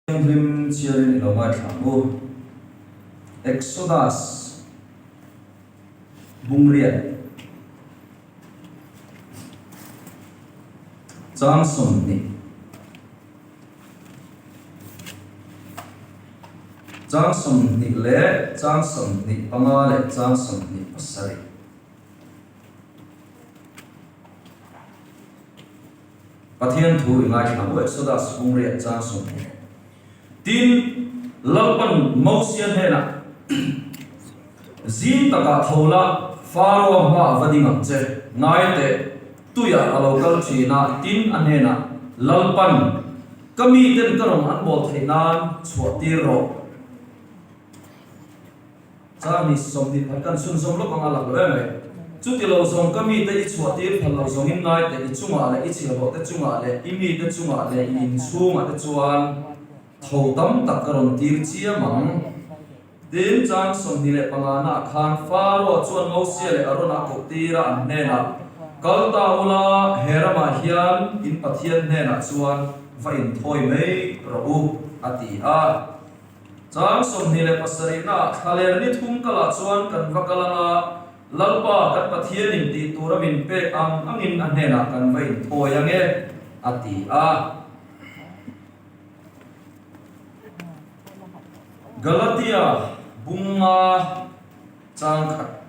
Thianghlim chiarin i lo ngaithla ang u. Exodus bungriat chang 20 chang 20 leh chang 25 leh chang 27. Pathian thu i ngaithla u Exodus bungriat chang 20. Tin, Lalpan Mosia hnenah, Zing takah tho la, Faraoa hmaah va ding ang che, ngai teh, tuiah a lo kal thin a, tin a hnenah, Lalpan, ka miten ka rawn an bawl theih nan chhuah tir rawh. Chang ni 20 phat kan chhunzawm lawk ang a lak lo em mai. Chuti lo zawng ka mite i chhuah tir phal lo zawngin ngai teh i chungah leh i chhiahhlawh te chungah leh i mite chungah leh i inchhungah te chuan tho tam tak ka rawn tir chiam ang. Tin, chang 25 naah khan Faraoa chuan Mosia leh Arona a koh tir a, an hnenah, Kal ta ula, he ramah hian in Pathian hnenah chuan va inthawi mai rawh u, a ti a. Chang 27 naah thlaler ni thum kalah chuan kan va kal ang a, Lalpa kan Pathianin tih tura min pek ang angin a hnenah kan va inthawi ang e, a ti a. Galatia bunga chang khat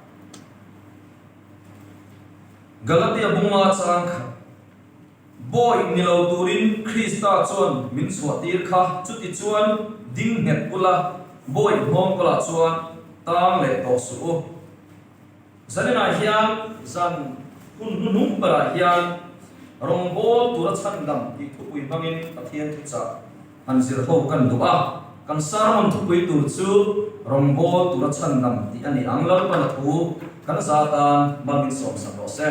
Galatia bunga chang khat. Bawi ni lo turin Krista chuan min chhuahtir kha, chutichuan ding nghet ula, bawi nghawng kawlah chuan tang leh tawh suh u. Zaninah hian zan hun hnuhnung berah hian rawngbâwl tura chhandam tih thupui hmangin Pathian thuchah han zir ho kan duh a. Kan sermon thupui tur chu rawngbâwl tura chhandam tih a ni ang. Lalpana thu kan za tan mal min sawmsak rawh se.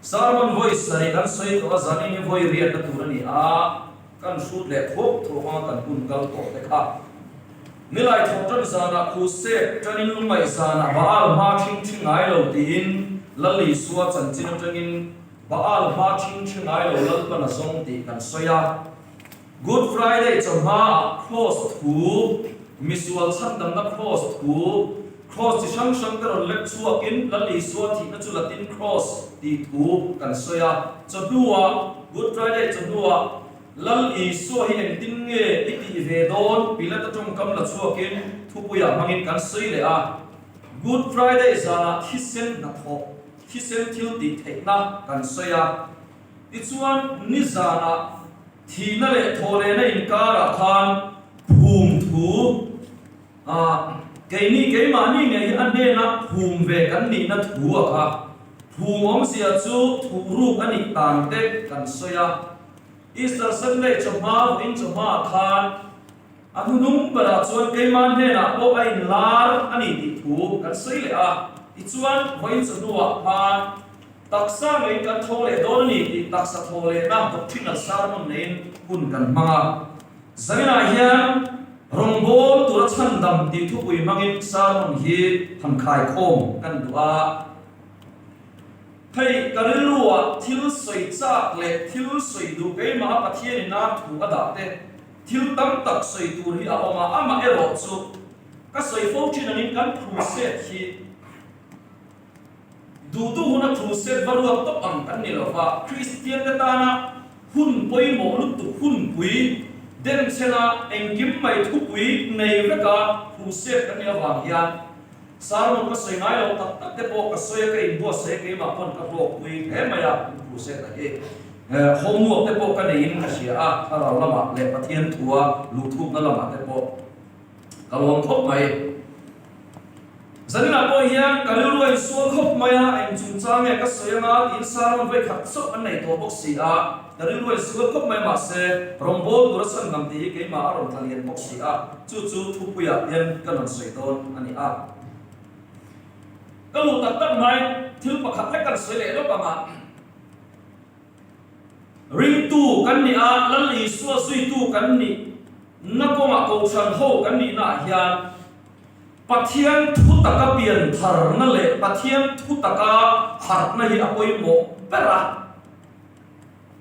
Sermon vawi sarih kan sawi tawh a, zanin hi vawi riatna tur a ni a, kan hrut leh thuak thuak anga kan hun kal tawh te kha. Nilai thawh tan zanah Crusade tanin lungngaih zanah Baal hma thing thi ngai lo tiin Lal Isua chanchin atangin Baal hma thing thi ngai lo Lalpan a zawng tih kan sawi a. Good Friday chawhmaah Cross thu, misual chhandamna Cross thu, Cross chi hrang hrang te rawn lek chhuakin Lal Isua thihna chu Latin Cross tih thu kan sawi a. Chawhnuah, Good Friday chawhnuah, Lal Isua hi engtin nge i tih ve dawn Pilata tawngkam la chhuakin thupuiah hmangin kan sawi leh a. Good Friday zanah thisen hnathawh, thisen thil tih theihna kan sawi a. Tichuan, nizanah thihna leh thawhlehna inkarah khan phum thu ah keini keimahni ngei hi a hnena phum ve kan nihna thu a kha phum awmzia chu thuhruk a nih dan te kan sawi a. Easter Sunday chawhma vawiin chawhma ah khan a hnuhnung berah chuan keimah hnenah pawh a inlar a ni tih thu kan sawi leh a. Tichuan, vawiin chawhnuah khan Taksa ngeiin kan tho leh dawn a ni tih taksa thaw lehna doctrinal sermon neiin hun kan hmang a. Zaninah hian rawngbâwl tura chhandam tih thupui hmangin sermon hi han khaikhawm kan duh a. Hei ka rilruah thil sawi châk leh thil sawi duh keimaha Pathianin a thu a dah te thil tam tak sawi tur hi a awm a, amaherawh chu ka sawi fo thin angin kan crusade hi Duhtu huna crusade va ruat tawp ang kan ni lo va, Kristiante tana hun pawimawh lutuk hunpui denchhena engkim mai thupui nei veka crusade kan nih avang hian sermon ka sawi ngai lo tak tak te pawh ka sawi a, ka inbuatsaih a, keimah pawn ka hlawkpui hle mai a, crusade a hi homework te pawh ka neiin ka hria a, thlarau lamah leh Pathian thua luhthukna lamah te pawh ka lawm khawp mai. Zaninah pawh hian ka rilru a insual khawp mai a, eng chungchang nge ka sawi anga tiin sermon vawi khat chauh an nei tawh bawk si a, ka rilru a insual khawp mai mahse rawngbâwl tura chhan ngam tih hi keimah a rawn tla lian bawk si a, chu chu thupuiah hian ka rawn sawi dawn a ni a. Ka luh tak tak mai thil pakhat hlek kan sawi leh lawk ang a, Ringtu kan nih a, Lal Isua zuitu kan nih na kawngah Kohhran ho kan nihnaah hian, Pathian thu taka pian tharna leh Pathian thu taka harhna hi a pawimawh ber a.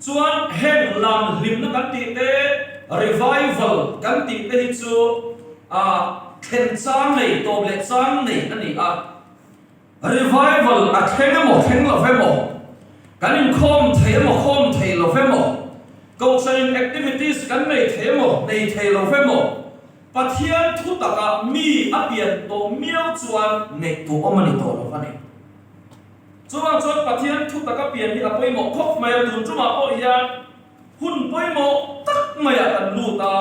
Chuan heng lam hlimna kan tih te, Revival kan tih te hi chu thlen chang nei, tawp leh chang nei a ni a. Revival a thleng emaw thleng lo emaw, kan inkhawm thei emaw khawm thei lo emaw, Kohhranin activities kan nei thei emaw nei thei lo emaw, Pathian thu takah mi a pian tawh miau chuan ngaihtuah awm a ni tawh lo a ni. Chuvang chuan Pathian thu taka pian hi a pawimawh khawp mai a, tun tumah pawh hian hun pawimawh tak maiah kan lut a.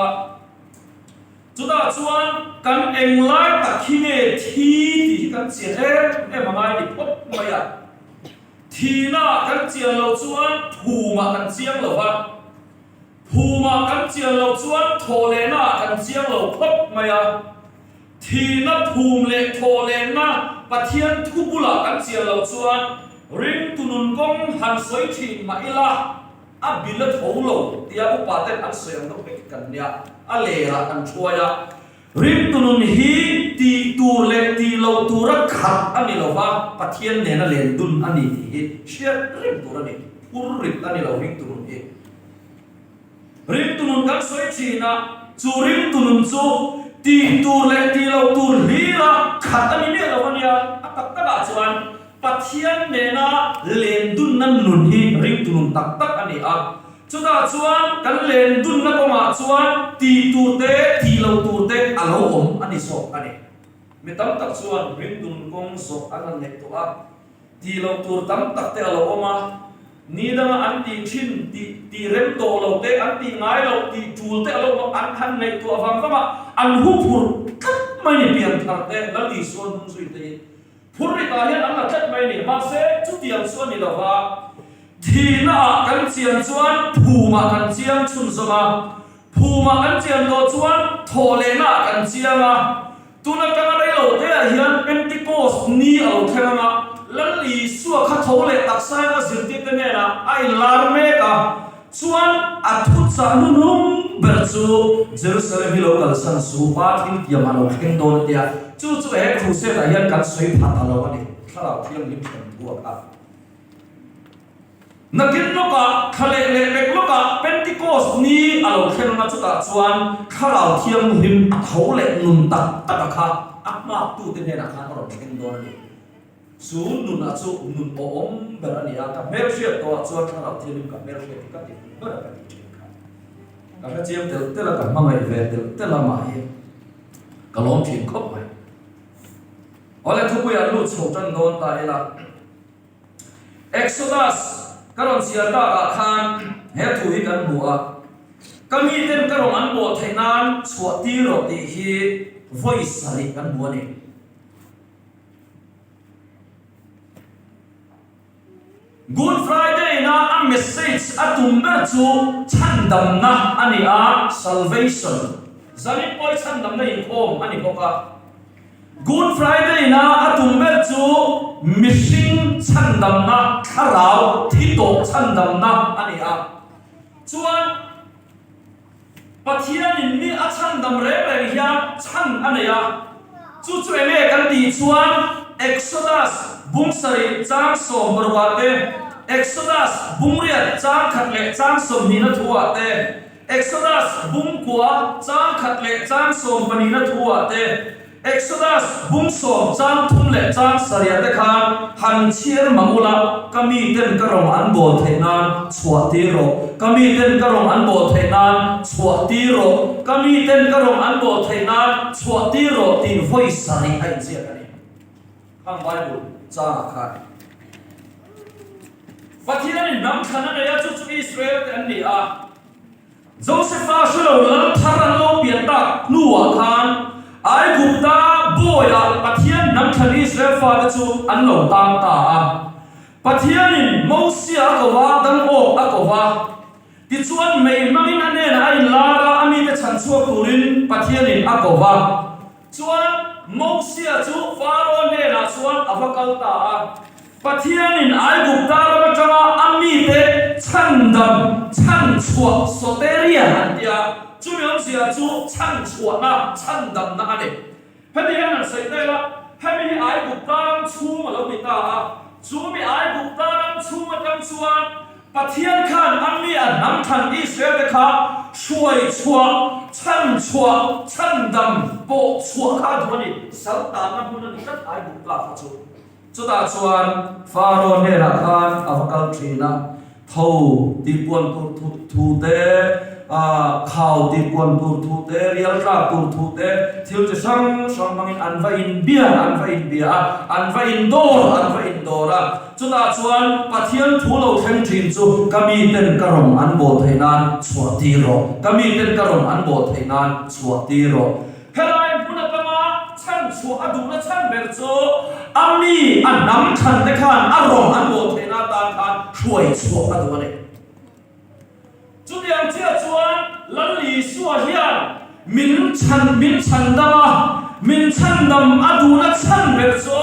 Chutah chuan kan englai tak hi nge thi tih hi kan chian em em a ngai ni phawt mai a. Thihnaah kan chian loh chuan phumah kan chiang lo va, phumah kan chian loh chuan thawhlehnaah kan chiang lo phawt mai a. Thihna phum leh thawhlehna Pathian thu bulah kan chian loh chuan ringtu nun kawng han sawi thin mah ila, A bil a tho lo tia upa ten an sawi ang deuh vek kan nia, a lerah kan thuai a. Ringtu nun hi tih tur leh tih loh tura khat a ni lo va, Pathian nena len dun a ni tih hi hriat reng tur a ni, phur rit a ni lo ringtu nun hi. Ringtu nun kan sawi thin a, chu ringtu nun chu tih tur leh tih loh tur hlira khat a ni miah lo a nia, a tak takah chuan Pathian nena lendunna nun hi ringtu nun tak tak a ni a. Chutah chuan kan lendunna kawngah chuan tih tur te, tih loh tur te a lo awm a ni zawk a ni. Mi tam tak chuan ringtu nun kawng zawh an han ngaihtuah a, tih loh tur tam tak te a lo awm a, ni danga an tih thin tih tih rem tawh lo te, an tih ngai loh tih tul te a lo awm a, an han ngaihtuah vang vang a, an huphurh tlat mai ni pianthar te, Lal Isua hnungzui te hi. Phurritah hian an la tlat mai a ni. Mahse, chutiang chu a ni lo va, thihnaah kan chian chuan phumah kan chiang chhunzawm a, phumah kan chian tawh chuan thawhlehnaah kan chiang a. Tun atanga rei lo teah hian Pentecost ni a lo thleng ang a, Lal Isua kha tho leh taksa in a zirtirte hnenah a inlar mek a, Chuan a thuchah hnuhnung ber chu Jerusalem hi lo kalsan su, Pa thiltiam a lo thleng dawn a tia, chu chu he crusade ah hian kan sawi pha ta lo a ni, Thlarau Thianghlim thlen thu a kha. Nakin lawkah, thla leh leh pek lawkah Pentecost ni a lo thleng anga chutah chuan Thlarau Thianghlim a tho leh nun tak tak a kha a hmaktute hnenah khan a rawn thleng dawn a ni. Chu nunah chu nun awhawm ber a ni a, ka hmelhriat tawhah chuan thlarau thiamin ka hmelhriat hi ka ti hmu ber a ka ti thin kha. Ka hrechiang telh telh a, ka hmangaih ve telh telh a mah hi ka lawm thin khawp mai. Awle thupuiah lut chho tan dawn ta ila, Exodus ka rawn chhiar takah khan he thu hi kan hmu a, Ka miten ka rawng an bawh theih nan chhuah tir rawh tih hi vawi sarih kan hmu a ni. Good Friday na a message a tum ber chu chhandamna a ni a, salvation. Zanin pawi chhandamna inkhawm a ni bawk a. Good Friday na a tum ber chu mihring chhandamna, thlarau thi tawh chhandamna a ni a. Chuan Pathianin mi a chhandam reng reng hian chhan a nei a, chu chu enge kan tih chuan Exodus bung sarih chang 16 ah te, Exodus bung riat chang khat leh chang 20 na thu ah te, Exodus bung kua chang khat leh chang 12 na thu ah te, Exodus bung sawm chang thum leh chang sarih te khan han chhiar mang ula, ka miten ka rawng an bawl theih nan chhuah tir rawh, ka miten ka rawng an bawl theih nan chhuah tir rawh, ka miten ka rawng an bawl theih nan chhuah tir rawh tih vawi sarih a inziak a ni. Khang Bible changah khan Pathianin hnam thlan a nei a, chu chu Israel te an ni a. Josefa hre lo lal thar an lo pian tak hnuah khan Aigupta bawiah Pathian hnam thlan Israel fate chu an lo tang ta a. Pathianin Mosia a ko va, dang awk a ko va. Tichuan mei hmangin a hnenah a inlar a, a mite chhan chhuak turin Pathianin a ko va. Chuan Mosia chu Faraoa hnenah chuan a va kal ta a. Pathianin Aigupta ram atanga a mite chhandam, chhanchhuah, soteria an ti a, chumi awmzia chu chhanchhuahna, chhandamna a ni. Hemi hian han sawi ta ila, hemi hi Aigupta ram chhung a lo ni ta a, chumi Aigupta ram chhung atang chuan. Pathian khan a mi a hnam thlan Israel te kha hruai chhuah, chhan chhuah, chhandam pawh chhuah kha a duh a ni. Sal tanna hmun a ni tlat Aigupta kha chu. Chutah chuan Faro hnenah khan a va kal thin a, tho tih puan tur thu te, khau tih puan tur thu te, rial tlak tur thu te, thil chi hrang hrang hmangin an va inbia, an va inbia a, an va indawr, an va indawr a. Chutah chuan Pathian thu lo thleng thin chu ka miten ka rawng an bawl theih nan chhuah tir rawh, ka miten ka rawng an bawl theih nan chhuah tir rawh. Helai hmun atanga chhan chhuah a duhna chhan ber chu a mi a hnam chhan te khan a rawng an bawl theihna atan khan hruai chhuah a duh a ni. Chutiang chiah chuan Lal Isua hian min chhan min chhan dam a, min chhan dam a duhna chhan ber chu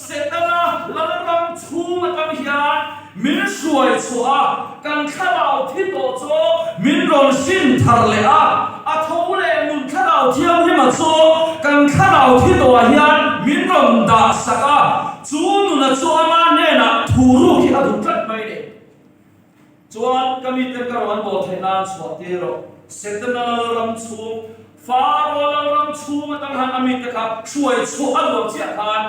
Setana Lalram chhung atang hian min hruai chhuah a, kan thlarau thi tawh chu min rawn hrin thar leh a, a tho leh nun thlarau thianghlima chu kan thlarau thi tawhah hian min rawn dah sak a, chu nuna chu ama hnenah thu ruk hi a duh tlat mai ni. Chuan ka miten ka rawn bawl theih nan chhuah tir rawh. Setana lalram chhung, Faro lalram chhung atang han a mite kha hruai chhuah a nuam chiah khan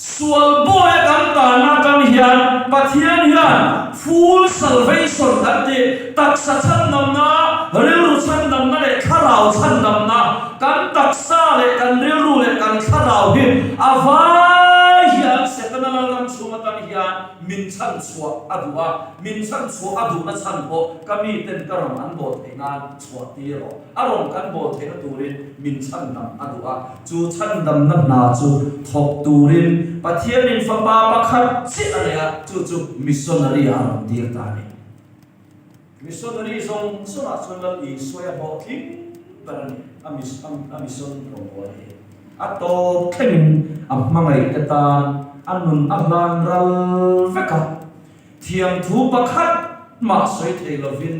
Sual bawia kan tanna atang hian Pathian hian full salvation kan tih, taksa chhandamna, rilru chhandamna leh thlarau chhandamna, kan taksa leh kan rilru leh kan thlarau hi a vai hian Setana lalram chhung atang hian min chhanchhuah a duh a, min chhanchhuah a duhna chhan pawh ka miten ka rawn an bawl theih nan chhuah tir rawh. A rawn kan bawl theihna turin min chhandam a duh a, chu chhandamna hna chu thawk turin Pathianin fapa pakhat chiah a nei a, chu chu missionary ah a rawn tir ta a ni. Missionary zawng zawngah chuan Lal Isua a hlawhtling ber a ni, a mission rawngbâwl hi a tawp thlengin a hmangaihte tan a nun a hlan ral vek a, thiamthu pakhat mah sawi thei lovin,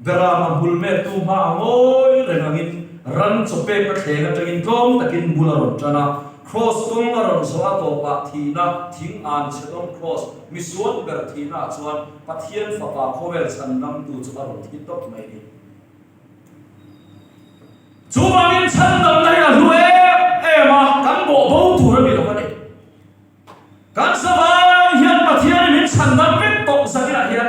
Berama hmul mettu hma a ngawi reng angin ran chaw pek a thleng atangin tlawm takin bul a rawn tan a, Kraws kawng a rawn zawh a tawpah thihna thing an chhe dawng Kraws misual ber thihna ah chuan Pathian fapa khawvel chhandamtu chu a rawn thi tawp mai ni. Chuvangin chhandamna hi a hlu em em a, kan bawh bo tur a ni lo a ni. Kan savai hian Pathianin min chhandam vek tawh zaninah hian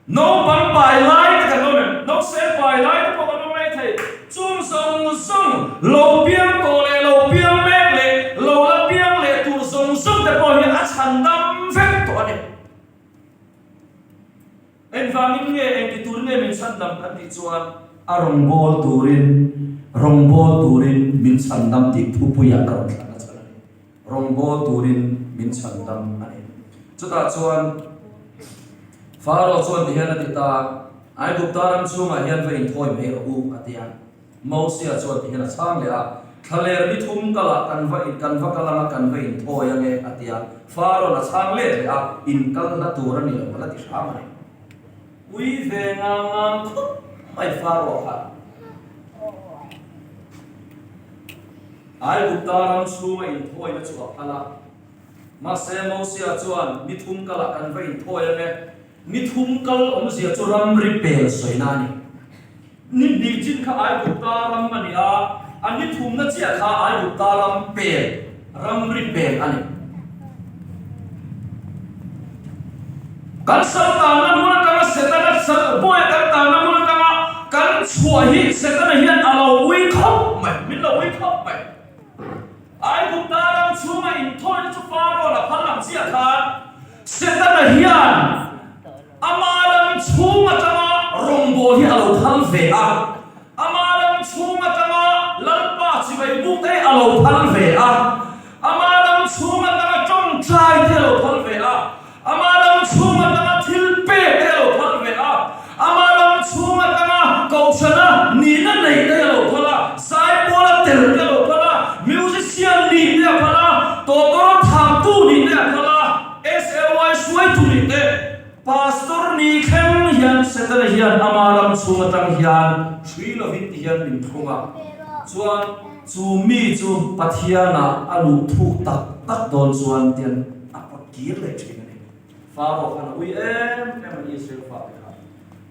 naupang pai lai te kan awm em? Nausên pai lai te pawh kan awm mai thei. Chung zawng zawng lo piang tawh leh lo piang mek leh lo la piang leh tur zawng zawng te pawh hi a chhandam vek tawh a ni. Engvangin nge engti tur nge min chhandam kan tih chuan a rawngbâwl turin rawngbâwl turin min chhandam tih thupuiah ka rawn thlan a chhan a ni. Rawngbâwl turin min chhandam a ni. Chutah chuan Faro chuan tihian a ti ta, Aigupta ram chhungah hian va inthawi mai rawh u, a ti a. Mosia chuan tihian a chhang leh a, Thlaler ni thum kalah kan va kan va kal anga kan va inthawi ange, a ti a. Farawn a chhang let leh a, In kal hla tur a ni lo, a la ti hram a ni. Ui ve ngang ngang khawp mai Faraw kha. Aigupta ram chhunga inthawina chu a phal a. Mahse Mosia chuan, Ni thum kalah kan va inthawi ange. Ni thum kal awmzia chu ramri pel sawina a ni. Ni hnih chin kha Aigupta ram a ni a, a ni thumna chiah kha Aigupta ram pel, ramri pel a ni. Kan sal tanna hmun atanga Setana sal bawi kan tanna hmun atanga kan chhuah hi Setana hian a lo ui khawp mai, min lo ui khawp mai. Aigupta ram chhunga inthawina chu Farawn a phal ang chiah khan Setana hian Ama ram chhung atanga rawngbâwl hi a lo phal ve a, ama ram chhung atanga Lalpa chibai buk te hi a lo phal ve a, ama ram chhung atanga tawngtai te a lo phal ve a, ama ram chhung atanga thil pek te a lo phal ve a, ama ram chhung atanga kohhrana nihna neih te a lo phal a, zaipawl a tel te a lo phal a, musician nih te a phal a, tawtawrh thamtu nih te a phal a. SLY hruaitu nih te Pastor ni thleng hian Setana hian ama ram chhung atang hian hrui lovin ti hian min thlung a, chuan chu mi chu Pathianah a luh thuk tak tak dawn chuan tian a pawt kir leh thin a ni. Faro khan a ui em em a ni Israel fate kha.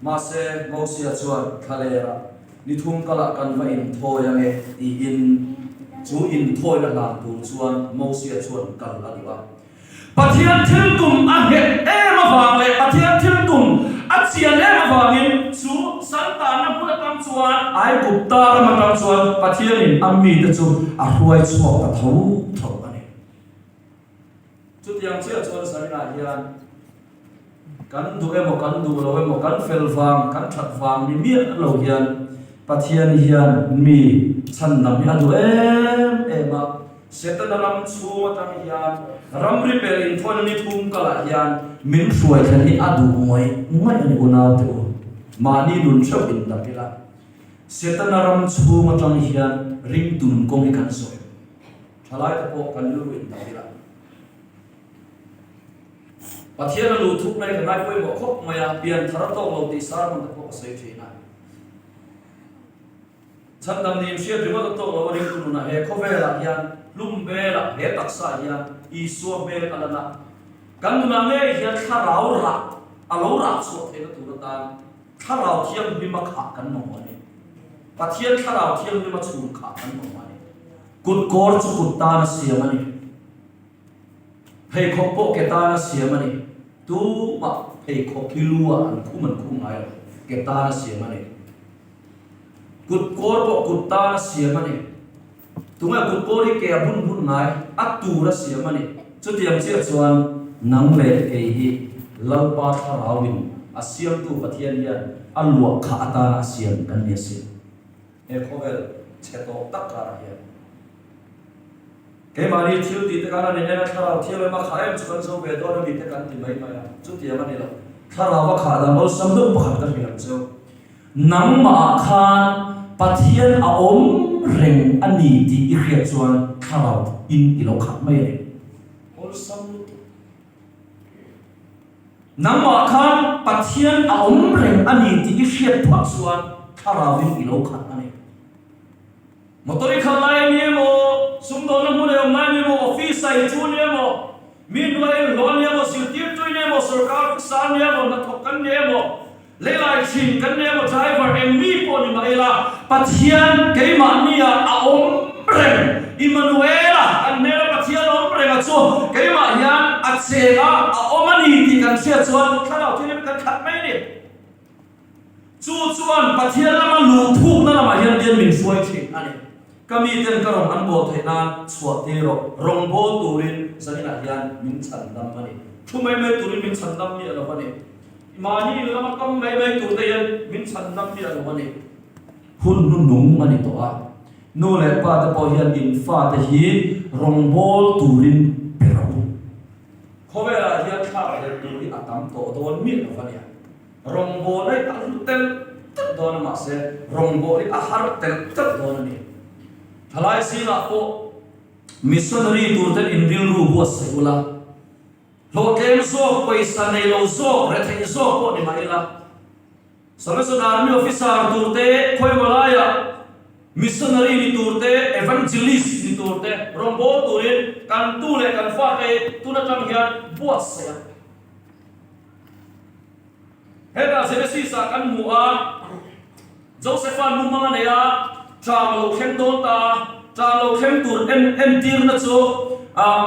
Mahse, Mosia chuan thlalera ni thum kalah kan va inthawi ange tiin chu inthawina hlan tur chuan Mosia chuan kal a duh a. Pathian thil tum a nghet em avang leh Pathian thil tum a chian em avangin chu Santana hmun atang chuan Aigupta ram atang chuan Pathianin a mite chu a hruai chhuak ta tho tho a ni. Chutiang chiah chuan Zarinah hian kan duh emaw kan duh lo emaw kan fel vang kan that vang ni miah lo hian Pathian hian mi chhandam hi a duh em em a. Setana ram chhung atang hian ramri pel inthawn ni thum kalah hian min hruai thlen hi a duh ngawih ngawih a ni unaute u. Mahni nun theuh in dak ila Setana ram chhung atang hian ringtu nun kawng hi kan sawi. Thalaite pawh kan rilru in dak ila. Pathian a luh thuk mai ka ngai pawimawh khawp mai a, pian thar a tawk lo tih sermon te pawh ka sawi thin a. Chhandam nih hriat ringawt a tawk lo a ringtu nunah he khawvelah hian hlum velah he taksa hian Isua hmel a lan a, kan nunah ngei hian thlarau rah a lo rah chhuah theihna tur atan thlarau thianghlima khah kan mamawh a ni. Pathian thlarau thianghlima chhun khah kan mamawh a ni. Kut kawr chu kut tan a siam a ni. Pheikhawk pawh ke tan a siam a ni. Tumah pheikhawk hi lu ah an khum an khum ngai lo. Ke tan a siam a ni. Kut kawr pawh kut tan a siam a ni. Tunge kut kawr hi ke a bun bun ngai? A tur a siam a ni. Chutiang chiah chuan nang leh kei hi Lalpa Thlarauin a siamtu Pathian hian a luah khah atana a siam kan ni asin. He khawvel chhe tawh tak karah hian keimahni thil tih te khan a ni nen a thlarau thiam em a khah em chu kan zo ve dawn a mi te kan ti mai mai a, chutiang a ni lo. Thlarau a khah dan awlsam deuh pakhat ka hrilh ang cheu. Nangmahah khan Pathian a awm reng a ni tih i hriat chuan thlarau in i lo khat mai a ni. Awlsam lutuk. Nangmah khan Pathian a awm reng a ni tih i hriat phawt chuan thlarauin i lo khat a ni. Motor i khalh lai a ni emaw, sumdawnna hmun a awm lai a ni emaw, office ah i thu a ni emaw, mi hnuai in hlawh a ni emaw, zirtirtu i ni emaw, sorkar officer a ni emaw, hnathawk kan ni emaw, Leilai thin kan nei emaw driver eng mi pawh ni mah ila Pathian keimahnia a awm reng Immanuela kan hmela Pathian awm reng a chu keimah hian a cheng a a awm a ni tih kan hriat chuan thlarau thianghlim kan khat mai a ni. Chu chuan Pathian lama luh thukna lamah hian bian min hruai thin a ni. Ka miten ka rawng an bawl theih nan chhuah tir rawh, rawng bawl turin zaninah hian min chhan dam a ni. Thu mai mai turin min chhan dam miah lo a ni. Mahni in lama kam mai mai tur te hian min chhan dam miah lo a ni. Hun hnu nung a ni tawh a, nu leh pa te pawh hian in fate hi rawngbawl turin pe rawh u. Khawvelah hian thlak leh tur hi a tam tawh dawn miah lo a nia. Rawngbawl hi a hlu tel tel dawn a mahse rawngbawl hi a har tel tel dawn a ni. Thalai zingah pawh missionary tur ten in rilru buatsaih ula. Hlawhtlem zawk, pawisa nei lo zawk, retheih zawk pawh ni mah ila, Salvation Army officer tur te, khawimaw laiah missionary ni tur te, evangelist ni tur te rawngbâwl turin kan tu leh kan fate tun aṭang hian buatsaih a. Hetah Genesis-ah kan hmu a, Josepha'n mumang a nei a, ṭam a lo thleng dawn ta a, ṭam lo thleng tur en entirna chu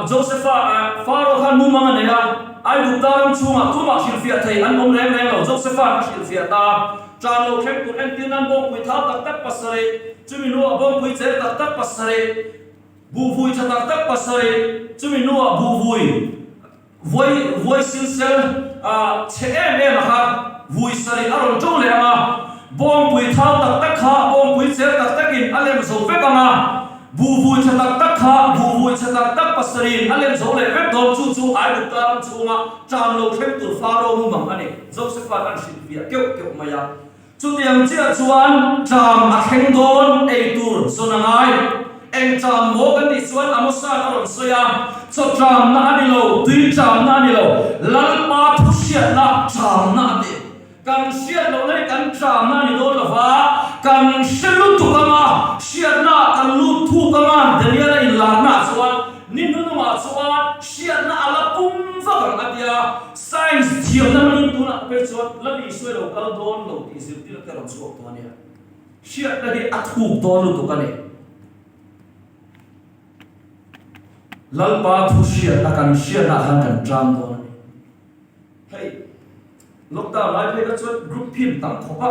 Josepha Pharaoh khan mumang a nei a, Aigupta ram chhungah tumah hrilhfiah thei an awm reng reng lo, Josepha'n a hrilhfiah ta a, ṭam lo thleng tur entir nan bawngpui thau tak tak pasarih, chumi hnuah bawngpui cher tak tak pasarih, buhvui ṭha tak tak pasarih, chumi hnuah buhvui. Vuai vuai silsel a chhe em em a kha vui sarih a rawn ṭo leh ang a, bawngpui thau tak tak kha bawngpui cher tak takin a lem zo vek ang a, buh vui ṭha tak tak kha buh vui chhe tak tak pasarih a lem zo leh vek dawn chu chu Aigupta ram chhunga ṭam lo thleng tur Faro mumang a ni. Josepha'n an hrilhfiah keuh keuh mai a. Chutiang chiah chuan ṭam a thleng dawn ei tur zawn a ngai. Eng ṭam maw kan tih chuan Amosa'n a rawn sawi a, chaw ṭamna a ni lo, tui ṭamna a ni lo, Lalpa thu hriatna ṭamna a ti. Kan hriat lohna hi kan ṭamna a ni dawn lo va, kan hre lutuk ang a, hriatnaah kan lut thuk ang a, Daniel-a inlarnaah chuan ni hnunungah chuan hriatna a la pum vak ang a ti a. Science. Tunah phei chuan Lal Isua lo kal dawn lo tih zirtirna te rawn chhuak tawh a nia. Hriatna hi a thuk dawn lutuk a ni. Lalpa thu hriatna kan hriatnaah khan kan tang dawn a ni. Hei lockdown lai phei kha chuan group phim tam khawp a,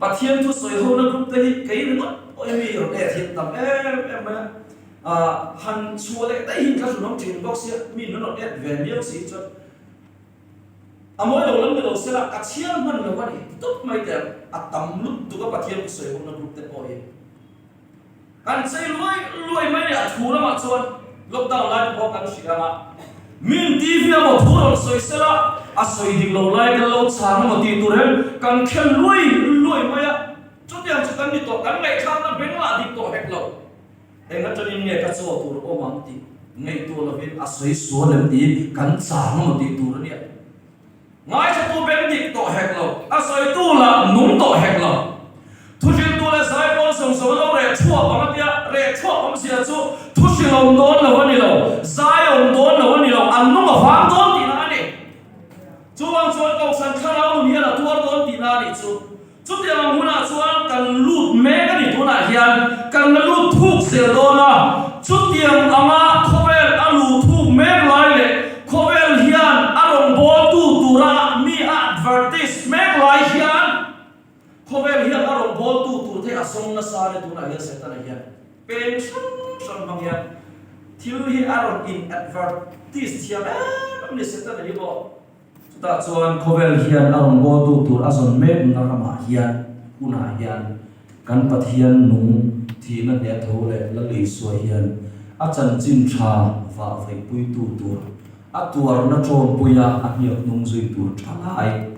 Pathian thu sawi hona group te hi kei ringawt pawh hi mi rawn e thiam tam em em mai a, ah han chhuah leh daih hi ka hlunawm thin bawk sia, mi nun rawn et ve miau si chuan a mawi lo lam ni lo sela ka chhiar hman lo a ni tawp mai teh ang, a tam lutuk a Pathian thu sawi hona group te pawh hi. Kan chei luai luai mai leh a thu lamah chuan lockdown lai te pawh kan hria ang a, min TV emaw thu rawn sawi sela a sawi dik lo lai kan lo chhang emaw tih tur hian kan khen luai luai mai a, chutiang chu kan ni tawh, kan ngaihthlakna beng lah dik tawh hek lo. Eng atangin nge ka chaw tur awm ang tih ngaihtuah lovin a sawi sual em tih kan chang emaw tih tur a nia. Ngaithlatu beng dik tawh hek lo, a sawitu lah nung tawh hek lo. Thuhriltu leh zaipawl zawng zawng an lo reh chhuak ang a tia, reh chhuak awmzia chu thuhrilh awm dawn lo a ni lo, zai awm dawn lo a ni lo, an nung a vang dawn tihna a ni. Chuvang chuan Kohhran thlarau nun hian a tuar dawn tihna a nih chu. Chutiang ang hunah chuan kan lut mek a ni tunah hian kan la lut thuk zel dawn a, chutiang anga khawvel a luh thuk mek lai leh khawvel hian a rawngbawltu tura mi a advertise mek lai hian khawvel hian a rawngbawltu tur te a zawng nasa a ni tunah hian Setana hian peng hrang hrang hmang hian thil hi a rawn in advertise thiam em em ni Setana hi maw. Chutah chuan khawvel hian a rawn bawltu tur a zawn mekna ramah hian hunah hian kan Pathian nung thihna hneh tho leh Lal Isua hian a chanchin tha vah vaihpuitu tur, a tuarna tawmpuia a hniak hnung zui tur tha lai,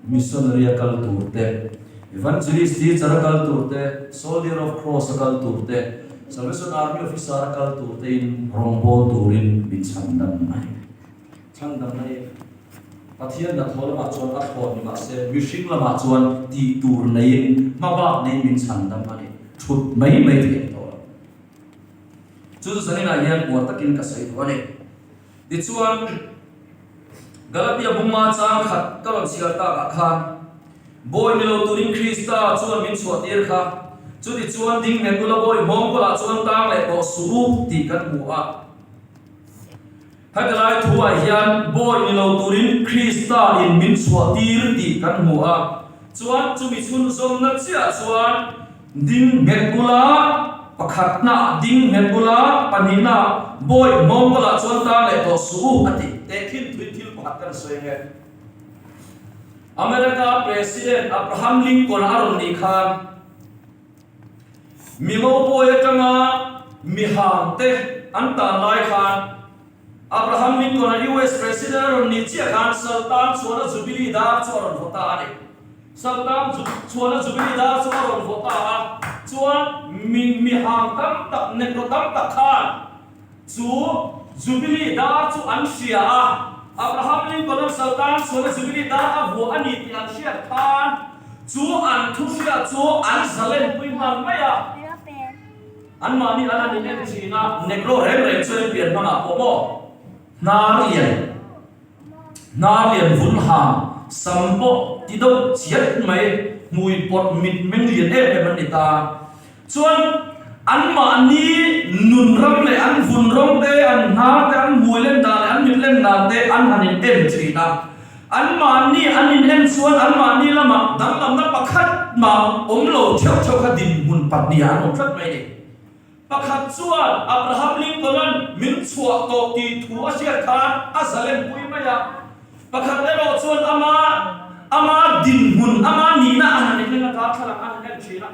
missionary a kal tur te, evangelist teacher a kal tur te, soldier of cross a kal tur te, Salvation Army officer a kal tur tein rawngbâwl turin min chhandam a ni. Chhandamna hi Pathian hnathawh lamah chuan a thlawt ni mah se, mihring lamah chuan tih tur neiin hmabak neiin min chhandam a ni. Thut mai mai theih tawh lo. Chu chu zaninah hian uar takin ka sawi duh a ni. Tichuan, Galatia bunga chang khat ka rawn chhiar takah khan, Bawi ni lo turin Krista chuan min chhuahtir kha, chutichuan ding nghet ula bawi hmawngkawlah chuan tang leh tawh suh u tih kan hmu a. Heti lai thuah hian bawi ni lo turin Krista in min chhuah tir tih kan hmu a, chuan chumi chhunzawmna chiah chuan ding nghet bula pakhatna ding nghet bula pahnihna bawi hmawngkawlah chuan tan leh tawh suh u a ti. Tehkhin thuin thil pakhat kan sawi nge. America President Abraham Lincoln a rawn nih khan, Mi ngopawi atanga mi hang te an tan lai khan Abraham Lincoln-a US President a rawn nih chiah khan Saltan chuan a Jubilee dar chu a rawn vaw ta a ni. Saltan chuan a Jubilee dar chu a rawn vaw ta a, chuan mi mi hang tam tak, Negro tam tak khan chu Jubilee dar chu an hria a. Abraham Lincoln-a Saltan chuan a Jubilee dar a vuah a ni tih an hriat khan, Chu an thu hriat chu an zalenpui nghal mai a, anmahni an han inen thin a, Negro reng reng chuan in pian hmangah pawh maw hnar lian, hnar lian vun hang, sam pawh ti deuh chiat mai, hmui pawt mit meng lian em em an ni ta. Chuan anmahni nun ram leh an vun rawng te, an hnar te, an hmui len dan leh an mit len dan te an han in en thin a. Anmahni an in en chuan anmahni lamah danglamna pakhat mah awm lo theuh theuh kha dinhmun pahnihah an awm tlat mai a ni. Pakhat chuan Abraham Lincoln-a'n min chhuah tawh tih thu a hriat khan a zalenpui mai a. Pakhat erawh chuan ama ama dinhmun, ama nihna a han in en a, darthlalang a han en thin a.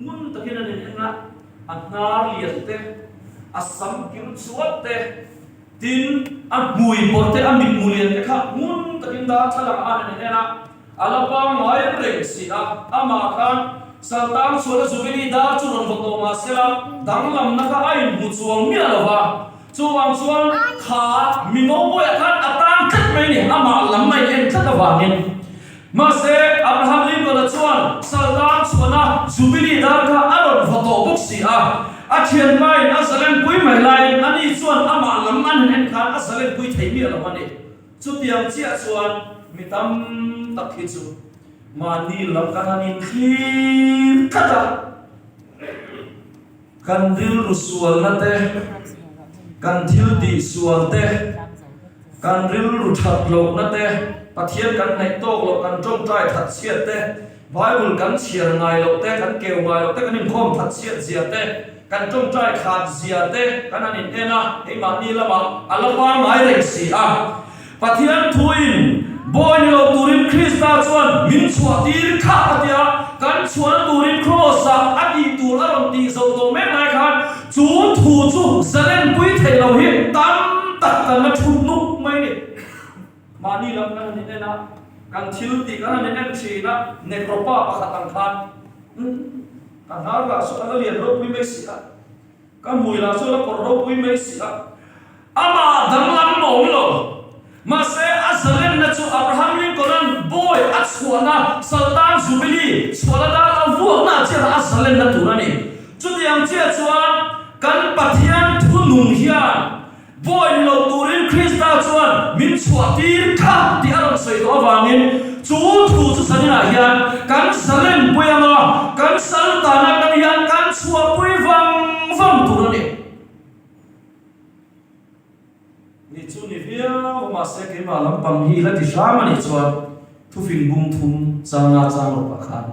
Ngun takin an in en a, a hnar lian te, a sam kir chuat te, tin a hmui pawr te, a mitmu lian te kha ngun takin darthlalang ah an in en a, a la pangngai reng si a, amah khan Saltang chhuahna Jubilee dar chu rawn vaw tawh mah sela, danglamna kha a inhmu chuang miah lo va, chuvang chuan kha mi ngopawiah khan a tan tlat mai a ni, amah lam a in en tlat avangin. Mahse, Abraham Lincoln-a chuan Saltan chhuahna Jubilee dar kha a rawn vaw tawh bawk si a. A thianpain a zalenpui mai laiin ani chuan amah lam an han en khan a zalenpui thei miah lo a ni. Chutiang chiah chuan mi tam tak hi chu mahni lam kan han inthlir tlat a. Kan rilru sualna te, kan thil tih sual te, kan rilru that lohna te, Pathian kan hnaih tawk loh, kan tawngtai that chhiat te, Bible kan chhiar ngai loh te, kan keu ngai loh te, kan inkhawm that chhiat zia te, kan tawngtai khat zia te kan han in en a, keimahni lamah a la pangngai reng si a. Pathian thuin bawi ni lo turin Krista chuan min chhuah tir kha a ti a, kan chhuahna turin Kraws-ah a tih tur a rawn tih zo tawh mek lai khan chu thu chu zalenpui theih lo hi tam tak kan la thut nuk mai ni. Mahni lam kan han inen a, kan thil tih kan han inen thin a, Nekropa pakhat ang khan ka hnar lah chu a la lian ropui mai si a. Ka hmui lah chu la kawrh ropui mai si a, amah danglam a awm lo. Mahse, a zalenna chu Abraham Lincoln-a'n bawi a chhuahna Saltan Jubilee chhuahna dar a vuakna chiah a zalenna tur a ni. Chutiang chiah chuan kan Pathian thunung hian Bawi ni lo turin Krista chuan min chhuah tir kha tih a rawn sawi tawh avangin chu thu chu zaninah hian kan zalenpui ang a, kan saltan atang hian kan chhuahpui vang vang tur a ni. Ni chu ni viau mahse keimah lampang hi la ti hram a nih chuan thufing bung thum changa chang rawh pah khan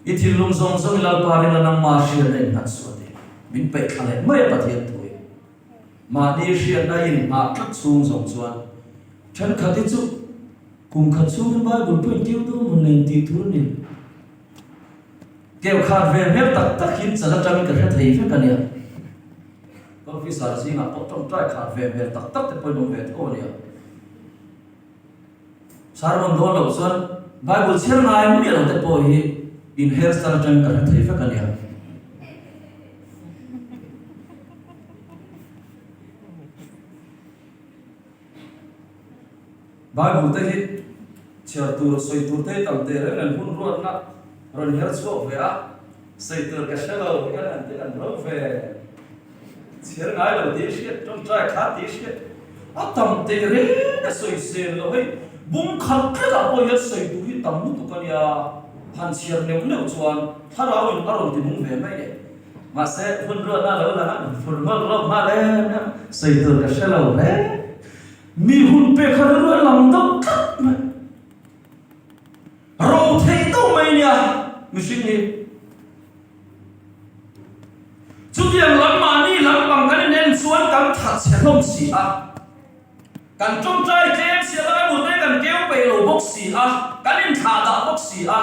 I thinlung zawng zawng i Lalpa rinna nangma hriatna in nghat suh a ti. Min peih thla leh mai a Pathian thu in. Mahni hriatna in nghah tlat chhung zawng chuan thenkhat hi chu kum khat chhungin Bible pawh in keu dawn mawn le in tih tur a ni. Keu khat ve hmel tak tak hin chan atangin ka hre thei vek a nia. Ka officer zingah pawh tawngtai khat ve hmel tak tak te pawhin awm ve tho a nia. Sermon dawn loh chuan Bible chhiar ngai miah lo te pawh hi in hairstyle atangin ka hre thei vek a nia. Bible te hi chhiar tur, sawi tur te hi tam teh reng reng hun ruatna rawn her chhuak ve a, sawi tur ka hre lo hian han ti an ro ve. Chhiar ngai lo tih hriat, tawngtai kha tih hriat a tam teh reng a sawi sel lo hei. Bung khat tlatah pawh hian sawi tur hi tam lutuk a nia, han chhiar neuh neuh chuan thlarau in a rawn ti nung ve mai le. Mahse hun ruatna a lo lang a, fur ngawlh ngawlh nghal em em, sawi tur ka hre lo hle. Mi hun pek kha rilru a lang deuh tlat mai. Ro theih deuh mai nia mihring hi. Chutiang lam mahni lampang kan inen chuan kan that chhe hlawm si a, kan tawngtai tlem si a, Bible te kan keu peih lo bawk si a, kan inthlah dah bawk si a.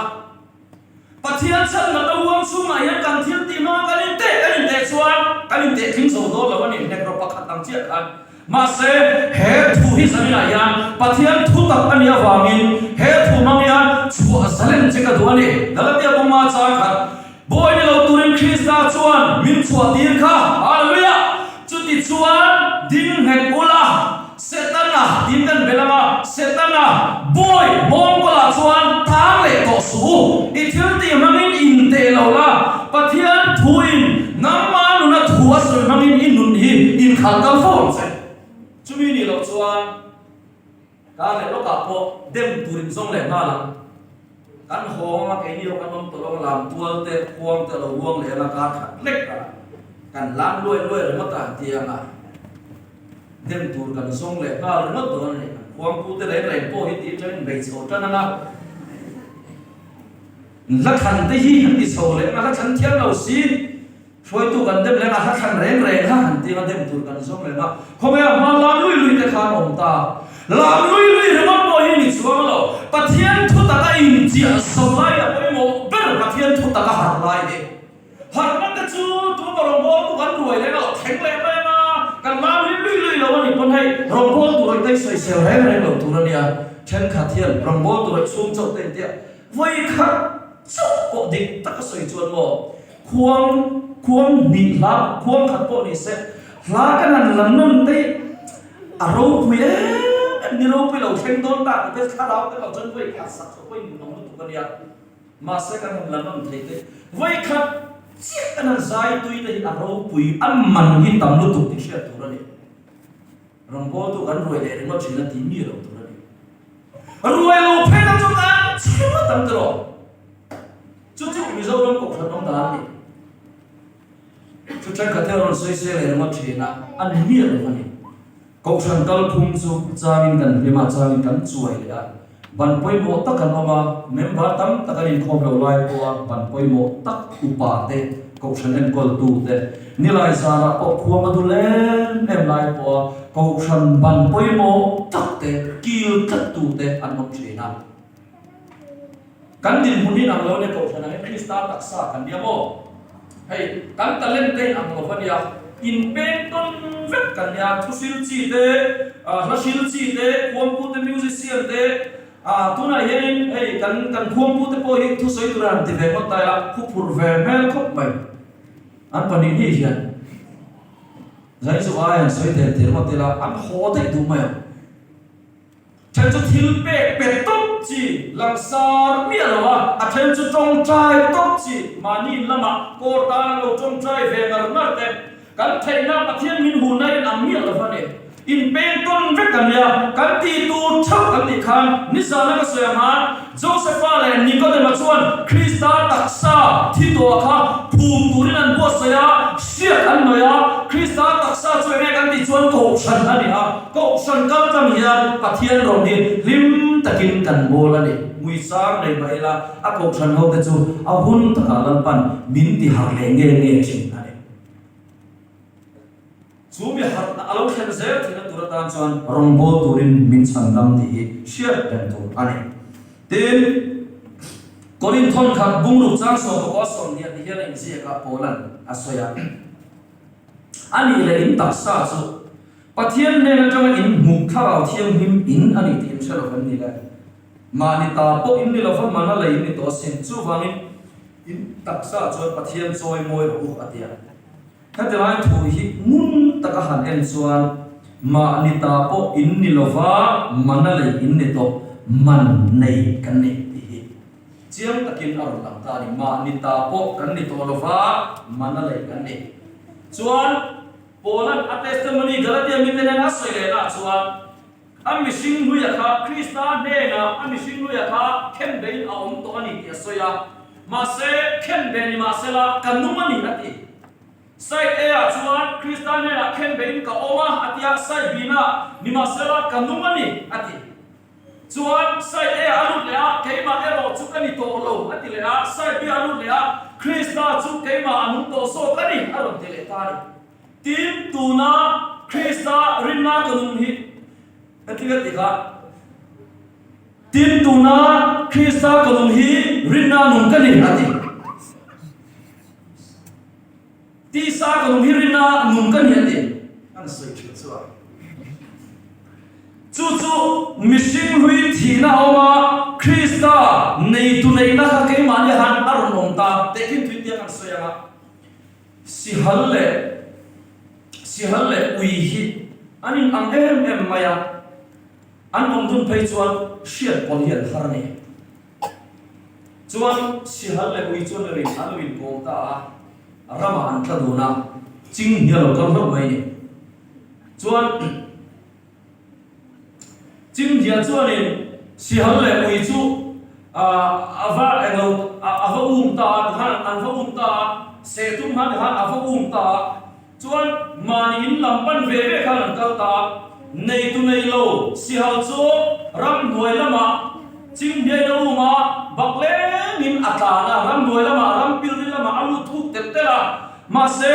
Pathian chhan natna huang chhungah hian kan thil tih hmanga kan inteh kan inteh chuan kan inteh tling zo dawn lo a ni, hnekro pakhat ang chiah khan. Mahse, he thu hi zaninah hian Pathian thu tak a nih avangin he thu hmang hian chhuah zalen che ka duh a ni. Galatia bunga chang khat, Bawi ni lo turin Krista chuan min chhuah tir kha. Hallelujah! Chuti chuan ding nghet ula, Setana tiin kan bel ang a, Setana, bawi mawngkawlah chuan tang leh tawh suh u. I thil tih hmangin inteh lo la, Pathian thuin nangma nuna thu a sawi hmangin i nun hi inkhalh kal fo ang che. Chumi nih loh chuan kar leh lawkah pawh dem tur in zawng leh nghal ang. Kan hawng anga keini ho kan awm tawh lo ang, lam tual te, khuang te a lo ruang leh anga kar khat lek a kan lam luai luai ringawt a han ti ang a. Dem tur kan zawng leh nghal ringawt dawn a ni. Kan khuangpu te reng reng pawh hi tih atangin bei chho tan ang a. Hla thlan te hi han ti chho leh ang a, hla thlan thiam lo si, hruaitu kan dem leh ang a, hla thlan reng reng kha han ti ang a, dem tur kan zawng leh ang a. Khawvela hma lam lui lui te khan awm ta. Lam lui lui ringawt pawh hi ni chuang lo. Pathian thu taka inchiah zo lai a pawimawh ber Pathian thu taka harh lai hi. Harhna te chu tuma rawngbâwl tu kan ruai leh lo thleng leh mai ang a, kan lam hi lui lui lo a nih pawn hei rawngbâwl tur awih te sawisel reng reng lo tur a nia. Thenkhat hian rawngbâwl tur awih chhung chauh te intia vawi khat chauh pawh dik taka sawi chuan maw khuang khuang hnih hla khuang khat pawh ni se hla kan han lam nawn te a ropui em em ni ropui lo thleng dawn tak te thlarau te lo chuan vawi khat sak chauh pawh in awm lutuk a nia. Mahse kan han la nawm thei te, vawi khat chiah kan han zai tui te hi a ropui, a man hi tam lutuk tih hriat tur a ni. Rawngbawltu kan ruai leh ringawt thin a ti mi lo tur a ni. Ruai lo phei na chu kan chhe ngawt ang tiraw? Chu chu Mizoram Kohhran awm dan a ni. Chu thenkhat hian rawn sawi sel leh ringawt thin a, a ni miah lo a ni. Kohhran kalphung chu changin kan hlim a, changin kan chuai leh a. Ban pawimawh tak an awm a, member tam tak an inkhawm loh lai pawha ban pawimawh tak upa te, Kohhran enkawltu te, nilai zanah pawh khuang a dul em em lai pawha Kohhran ban pawimawh tak te, kil tlattu te an awm thin a. Kan dinhmun in ang lo nia Kohhran ang hi Krista taksa kan nia maw? Hei kan talent te in ang lo va nia, in peng tawn vek kan nia, thuhril chi te, hla hril chi te, khuangpu te, musician te, tunah hianin hei kan kan khuangpu te pawh hi thusawi tura han ti ve ngawt ta ila, khuphurh ve hmel khawp mai an pahnihnih hian zai chu ai han sawi thei thei ngawt ila an haw daih duh mai ang. Then chu thil pek pe tawp chi langsar miah lo a, a then chu tawngtai tawp chi mahni in lamah kawr tan an lo tawngtai ve ngar ngar te. Kan theihna Pathian min hun a inang miah lo a ni. Inpeng tawn vek kan nia, kan tih tur theuh kan tih khan nizana ka sawi ang han Josepha leh Nikodema chuan Krista taksa thi tawh kha phum turin an buatsaih a, hriat an hnawih a, Krista taksa chu enge kan tih chuan kohhran a ni a. Kohhran kal tlang hian Pathian rawn hi hlim takin kan bawl a ni. Hmuichang nei mah ila a kohhran ho te chu a hun takah Lalpan min ti harh leh nge nge thin a ni. Chu mi harhna a lo thlen zel theihna tur atan chuan rawngbâwl turin min chhan dam tih hi hriat reng tur a ni. Tin, Korinth thawnkhat bungruk chang 11 20 ti hian a inziak a, Paula'n a sawi a, A nih leh in taksa chu Pathian hnen atanga in hmuh thlarau thianghlim in a ni tih in hre lo em ni le? Mahni ta pawh in ni lova mana lei in ni tawh asin. Chuvangin in taksa chuan Pathian chawi mawi rawh u a ti a. Heti lai thu hi ngun taka han en chuan mahni ta pawh in ni lova mana lei in ni tawh, man nei kan ni tih hi chiang takin a rawn lang ta a ni. Mahni ta pawh kan ni tawh lova mana lei kan ni. Chuan Paula'n a testimony Galatia mite nen a sawi lehna ah chuan, a mihring hluia kha Krista hnenah a mihring hluia kha khenbein a awm tawh a ni tih a sawi a. Mahse, khenbe ni mahsela ka nung a ni a ti. Side A ah chuan Krista hnenah khenbein ka awm a a ti a, side B na nimahsela ka nung a ni a ti. Chuan side A ah a lut leh a, keimah erawh chu ka ni tawh lo a ti leh a, side B ah a lut leh a, Krista chu keimah a nung tawh zawk a ni a rawn ti leh ta a ni. Tin, tuna Krista rinna ka nung hi heti ka ti kha, Tin, tuna Krista ka nung hi rinna nung ka ni a ti. Tisa ka nung hi rinna nung ka ni a ti. An sawi thin chu a. Chu chu mihring hlui thihna a awm a, Krista neitu neihna kha keimahni han a rawn awm ta teh khin tui tiang an sawi ang a. Sihal leh Sihal leh ui hi an in ang em em mai a, an awm dun phei chuan hriat pawlh hi an har a ni. Chuan Sihal leh ui chuan lo in an lo inkawm ta a, ramah an tla dun a, ching hi a lo kal hlauh mai a ni. Chuan Chinghia chuanin Sihal leh ui chu a va englo a va um ta a, tikhan an va um ta a, sehtum khan tikhan a va um ta a, chuan mahni in lam pan ve ve khan an kal ta a, neitu nei lo Sihal chu ramhnuai lamah Chinghia in a um a, baklengin a tlan a, ramhnuai lamah rampilril lamah a lut thuk telh telh a. Mahse,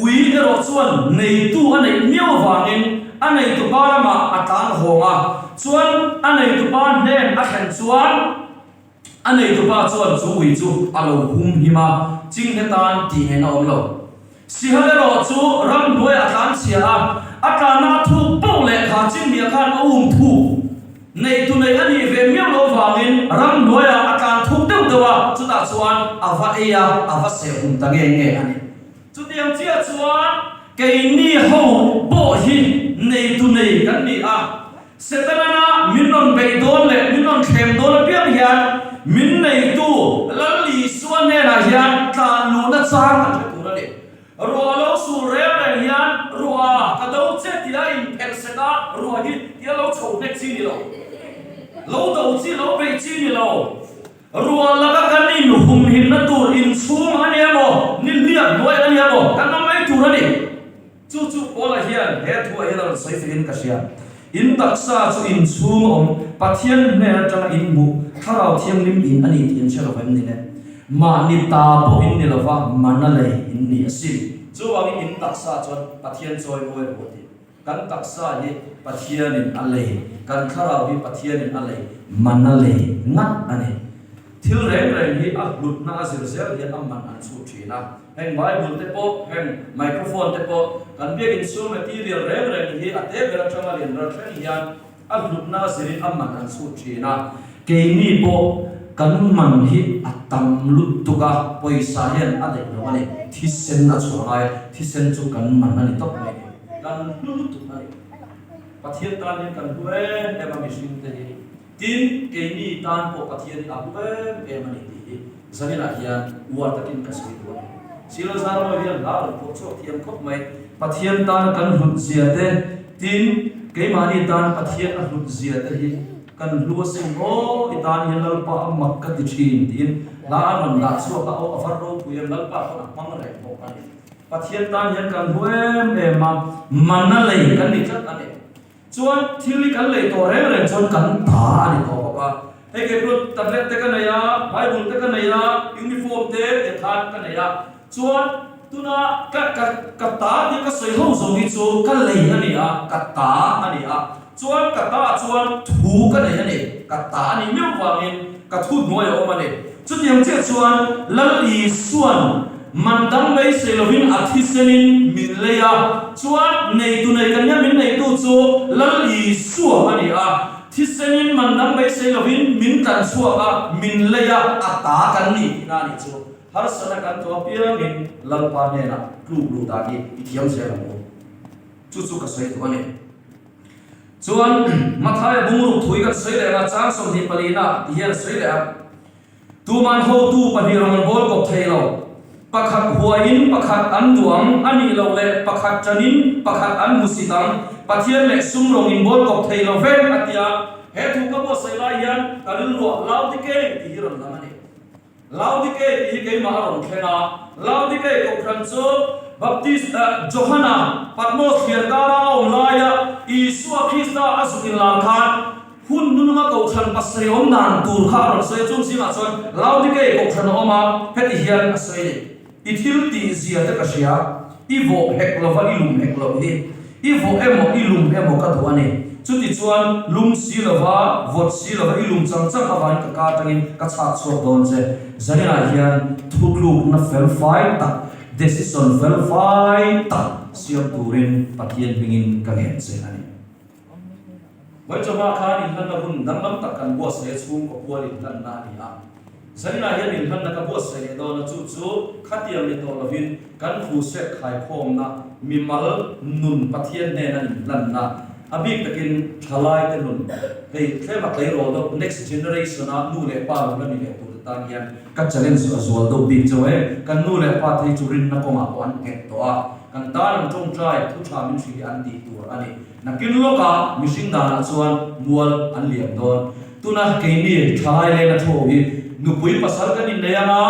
ui erawh chuan neitu a neih miau avangin a neitupa ramah a tlan hawng a, chuan a neitupa hnen a thlen chuan a neitupa chuan chu ui chu a lo hum him a, chinghe tan tih ngaihna awm lo. Sihal erawh chu ramhnuaiah a tlan chhia a, a tlanna a thuk poh leh kha chinghnia khan a um thuk. Neitu nei a nih ve miau loh vangin ramhnuaiah a tlan thuk deuh deuh a, chutah chuan a va ei a, a va seh hum ta nge nge a ni. Chutiang chiah chuan keini ho pawh hi neitu nei kan ni a, Setanana min rawn beih dawn leh min rawn thlem dawn apiang hian min neitu Lal Isua hnenah hian tlan luhna chang kan hre tur a ni. Ruah lo sur reng reng hian ruah ka do che tia inphelh sek a, ruah hi tia lo chho hnek chi ni lo. Lo do hian he thuah hian a rawn sawi fehin ka hria. In taksa chu in chhung a awm, Pathian hnen atanga in hmuh, Thlarau Thianghlim in a ni tih in hre lo em ni le? Mahni ta pawh in ni lo va, mana lei in ni asin. Chuvangin in taksa chuan Pathian chawi mawi rawh a ti. Kan taksa hi Pathianin a lei, kan thlarau hi Pathianin a lei, mana lei ngat a ni. Thil reng reng hi a hlutna a zir zel hian a man an chhut thin a. Heng Bible te pawh, heng microphone te pawh, kan biakin chhung material reng reng hi a te ber atanga lian ber thleng hian a hlutna a zirin a man an chhut thin a. Keini pawh kan man hi a tam lutuk a, pawisa hian a daih lo a ni. Thisen a chhuah ngai a, thisen chu kan man a ni tawp mai ni. Kan hlu lutuk a ni. Pathian tan hian kan hlu em em a mihring te hi. Tin, keini tan pawh Pathian hi a hlu em em a ni tih hi zaninah hian uar takin ka sawi duh a ni. Silo Zarmawi hian hla rawn pawh chhuak thiam khawp mai. Pathian tan kan hlut zia te, tin, keimahni tan Pathian a hlut zia te hi kan hlu asin aw, i tan hian Lalpa a mak ka ti thin tiin hla a rawn dah chhuak a, aw a var ropui em, Lalpa pawn a hmang reng bawk a ni. Pathian tan hian kan hlu em em a, mana lei kan ni tlat a ni. Chuan thil hi kan lei tawh reng reng chuan kan ta a ni tawh bawk a. Hei kei pawh tablet te ka nei a, Bible te ka nei a, uniform te lehkha ka nei a. Chuan tuna ka ka ka ta tia ka sawi ho zawng hi chu ka lei a ni a, ka ta a ni a. Chuan ka ta ah chuan thu ka nei a ni, ka ta a nih miau vangin ka thu hnuai a awm a ni. Chutiang chiah chuan Lal Isua'n man dang beisei lovin a thisenin min lei a, chuan neitu nei kan nia min neitu chu Lal Isua a ni a, thisenin man dang beisei lovin min tlan chhuak a, min lei a, a ta kan ni tihna a nih chu. Harsatna kan tuah apiangin Lalpa hnenah tluk luh dan hi i thiam zel ang u. Chu chu ka sawi duh a ni. Chuan Mathaia bungruk thui kan sawi leh ang a, chang 24 na ti hian a sawi leh a, Tuman hotu pahnih rawng an bawl kawp thei lo, pakhat huaiin pakhat an duh ang, a nih loh leh pakhat ṭanin pakhat an hmusit ang, Pathian leh sum rawng in bawl kawp thei lo vek, a ti a. He thu ka buatsaih lai hian ka rilruah Laodikei tih hi rawn lang a ni. Laodikei tih hi keimah a rawn thleng a, Laodikei kohhran chu Baptist Johana Patmos thliar kara a awm laia Isua Krista a zuk inlar khan hun hnununga kohhran pasarih awm dan tur kha a rawn sawi a, chung zingah chuan Laodikei kohhran a awm a, heti hian a sawi a ni. I thil tih zia te ka hria, i vawh hek lova i lum hek loh hi. I vawh emaw i lum emaw ka duh a ni. Chutichuan, lum si lova, vawt si lova i lum chang chang avangin ka ka atangin ka chhak chhuak dawn che. Zaninah hian thutlukna fel fai tak, decision fel fai tak siam turin Pathian hmingin ka ngen che a ni. Vawichawma khan inhlanna hun danglam tak kan buatsaih a chhungkaw pual inhlanna a ni a. Zaninah hian inhlanna ka buatsaih leh dawn a, chu chu khatiang ni tawh lovin kan crusade khaikhawmna mimal nun Pathian hnena inhlanna, a bik takin thalaite nun, hei tlema tleirawl deuh next generation-a nu leh pa lo la ni leh turte tan hian ka challenge a zual deuh bik chauh e. Kan nu leh pa te hi chu rinna kawngah pawh an nghet tawh a, kan tan an tawngtai thu tha min hrilh hi an tih tur a ni. Nakin lawkah mihring danah chuan mual an liam dawn. Tuna keini thalai leng a thu hi nupui pasal kan innei anga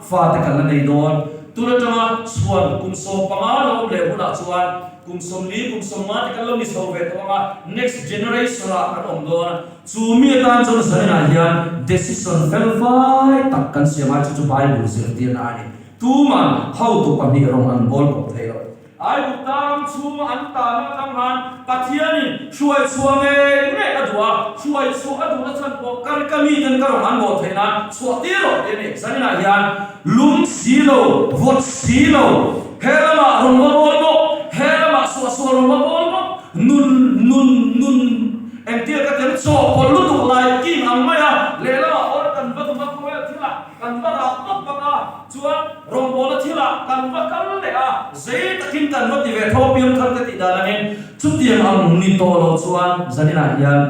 fate kan la nei dawn. Tun atanga chhuan kum 15 lo awm leh hunah chuan kum 40, kum 50 te kan lo ni chho ve tawh anga next generation ah kan awm dawn a. Chu mi atan chuan zaninah hian decision fel fai tak kan siam ai chu chu Bible zirtirna a ni. Tuman hotu pahnih rawng an bawl kawp thei lo. Aigupta ram chhunga an tahna atang khan Pathianin hruai chhuah ngei ngei a duh a, hruai chhuah a duhna chhan pawh ka ka miten ka rawng an bawl theih nan chhuah tir rawh tih a ni. Zaninah hian lum si lo, vawt si lo, he lamah rawn va bawl bawk, he lamah suahsual rawn va bawl bawk, nun nun nun engtir ka tel chawhpawlh lutuk lai kim ang mai a, lehlamah awr kan va dum a khawvel thilah kan va rak bawk bawk a. Chuan rawngbawlna thilah kan va kal leh a, zei takin kan va ti ve tho a, piangthar te tih dan angin chutiang ang ni tawh lo chuan zaninah hian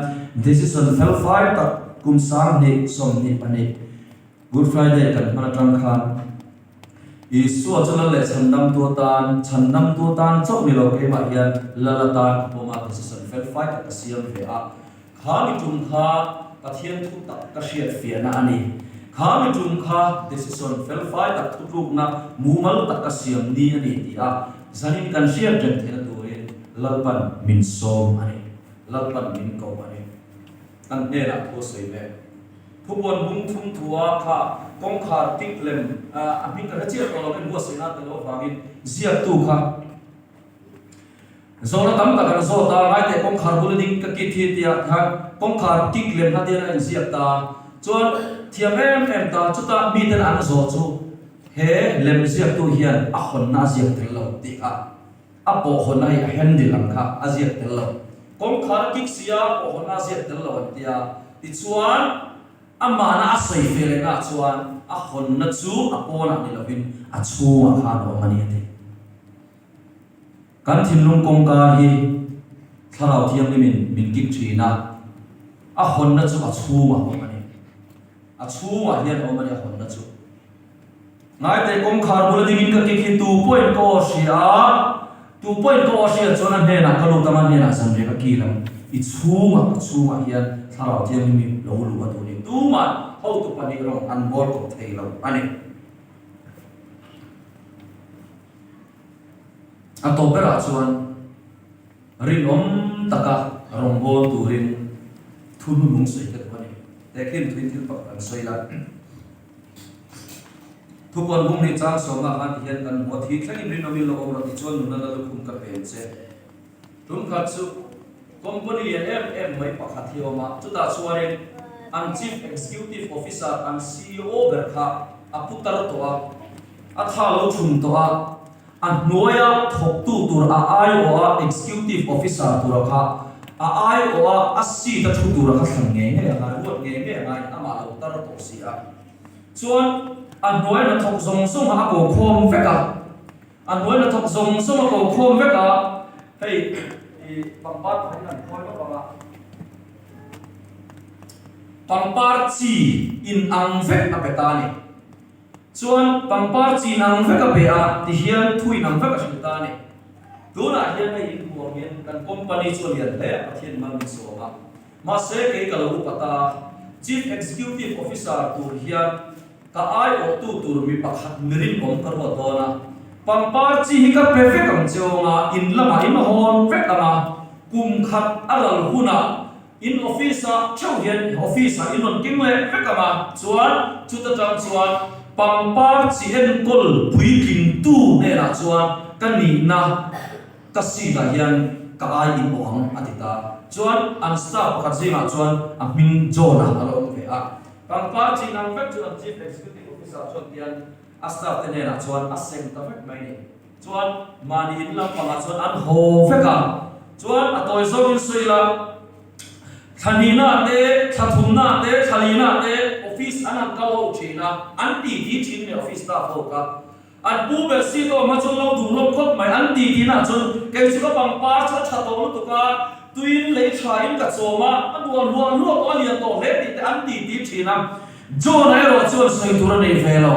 decision fel fai tak kum 2022 Good Friday kan hman atang khan Isua chu lal leh chhandamtu atan, chhandamtu atan chauh ni lo keimah hian lal atan ka pawm a, decision fel fai tak ka siam ve a. Kha mi tum kha Pathian thu tak ka hriat fiahna a ni. Kha mi tum kha decision felfai tak thutlukna mumal tak ka siam ni a ni ti a zanin kan hriat reng theihna turin. Lalpan min sawm a ni. Lalpan min ko a ni. Kan hnenah thu a sawi mek. Thubuan bung thum thua kha kawngkhar kik lem a hming ka hre chiah tawh lo in buatsaihna tel avangin ziaktu kha zawhna tam tak an zawt a, ngaiteh kawngkhar bula ding ka kik hi tia khan kawngkhar kik lem kha tian a inziak ta chuan thiam em em ta chutah miten an zawh chu he lem ziaktu hian a hawnna a ziak tel lo tih kha A pawhhawnna hi a handle ang kha a ziak tel lo. Kawngkhar a kik si a, pawhhawnna a ziak tel lo an ti a. Tichuan, amahna a sawi fe lehna ah chuan a hawnna chu a pawnah ni lovin a chhungah khan a awm a ni a ti. Kan thinlung kawngka hi Thlarau Thianghlimin min kik thin a, a hawnna chu a chhungah a awm a ni. A chhungah hian a awm a ni a hawnna chu. Ngaite kawngkhar bula dingin ka kik hi tu pawhin ka aw hria a, tu pawhin ka aw hria chuan a hnenah ka lut ang a hnenah zanriah ka kil ang. I chhungah ka chhungah hian Thlarau Thianghlim hi lo luh a duh ni. Tumah hotu pahnih rawng an bawl kawp thei lo a ni. A tawp berah chuan rinawm taka rawngbâwl turin thu hnuhnung sawi ka duh a ni. Tehkhin thuin thil pakhat an sawi la. Thupuan bung nih chang sawmna khan ti hian kan hmu a, thi thlengin rinawmin lo awm rawh ti chuan nuna la lukhum ka pen che. Tum khat chu company lian em em mai pakhat hi a awm a, chutah chuanin an Chief Executive Officer, an CEO ber kha a putar tawh a, a tha lo thum tawh a, a hnuaia thawktu tur a aiawha Executive Officer tura kha a aiawha a seat a thu tura kha thlan ngei ngei a ngai, ruat ngei ngei a ngai, amah lo tar tawh si a. Chuan a hnuai hnathawk zawng zawng a ko khawm vek a, a hnuai hnathawk zawng zawng a ko khawm vek a, hei i pangpar pakhat in an khawi vak ang a, pangpar chi in ang vek a pe ta a ni. Chuan pangpar chi in ang vek a pe a, tihian thu in ang vek a hrilh ta a ni. Tunah hian hei in hmuh ang hian kan company chu a lian hle a, Pathian mal min sawm a. Mahse, kei ka lo upat a, Chief Executive Officer tur hian ka aiawhtu tur mi pakhat mirinawm ka ruat dawn a, pangpar chi hi ka pe vek ang che awng a, in lamah in hawn vek ang a, kum khat a ral hunah in office-ah theuh hian office-ah in rawn keng leh vek ang a, chuan chuta tang chuan pangpar chi enkawl puitlingtu hnenah chuan ka nihna Ka seat ah hian ka ai in awh ang a ti ta. Chuan an staff pakhat zingah chuan a hming John a a lo awm ve a. Pangpar chin ang vek chu an Chief Executive Officer chuan tian a staff te hnenah chuan a sem ta vek mai ni. Chuan mahni in lampangah chuan an haw vek a. Chuan a tawi zawngin sawi ila thla hnihna te, thla thumna te, thla lina te office an han kal ho thin a, an titi thin mai office staff ho kha. An pu ber si tawh hma chuan lo duh lawm khawp mai an ti tihna chuan kei chu ka pangpar chu a tha tawh lutuk a, tuiin lei tha in ka chawm a, a duah hluah hluah tawh a lian tawh hle tih te an ti ti thin a. John-a erawh chuan sawi tur a nei ve lo.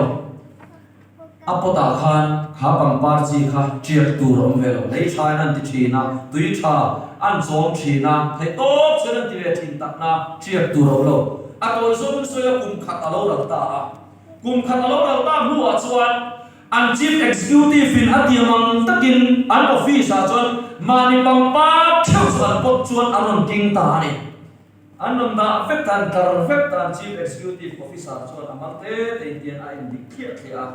A pot ah khan kha pangpar chi kha tiak tur a awm ve lo, lei tha in an ti thin a, tui tha an chawm thin a, theih tawp chuan an ti ve thin takna tiak tur a awm lo. A tawi zawngin sawi a kum khat a lo ral ta a. Kum khat a lo ral tak hnuah chuan an Chief Executive in a tiam ang takin an office ah chuan mahni pangpar theuh chu an pawt chuan an rawn king ta a ni. An rawn dah vek ta, an tlar vek ta, an Chief Executive Officer chuan a hmang te te in tian a indik thliah thliah a.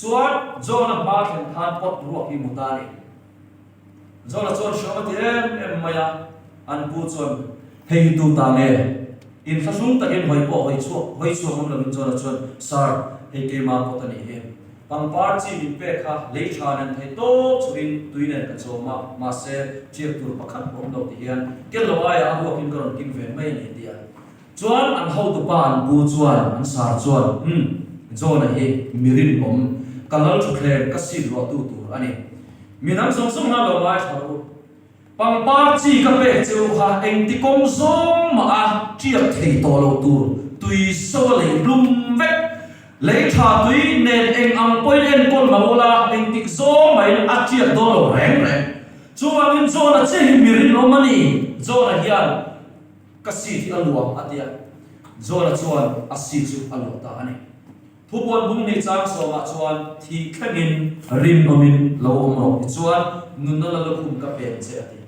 Chuan John-a hma thlen khan pawt ruak hi mu ta a ni. John-a chuan hriam a ti em em mai a, an pu chuan, Hei hi tu ta nge? Inthlahrung takin hawi pawh hawi chhuak hawi chhuak ngam lovin John-a chuan, Sir, hei keimah pawt a nih hi. Pangpar chi min pek kha lei tha nen thei tawp chhuin tui nen ka chawm a, mahse, ṭiak tur pakhat pawh awm lo ti hian ken lo aiah a ruakin ka rawn kim ve mai a ni, a ti a. Chuan an hotupa an pu chuan an sar chuan, Umm, John-a hi mi rinawm, ka lal thutthleng ka seat luahtu tur a ni. Mi dang zawng zawng hna lo ngai thla rawh u. Pangpar chi ka pek che u kha engti kawng zawng mah a tiak thei tawh lo tur tui so a lei blum vek. Lei tha tui nen eng ang pawhin enkawl mah ula engtik zawng mahin a tiak dawn lo reng reng. Chuvangin John-a chiah hi mi rinawm a ni. John-a hian. Ka seat hi a luah a tia. John-a chuan a seat chu a luah ta a ni. Thupuan bung ni chang sawmah chuan thih thlengin rinawmin lo awm rawh tichuan nunna la lukhum ka pen che a ti.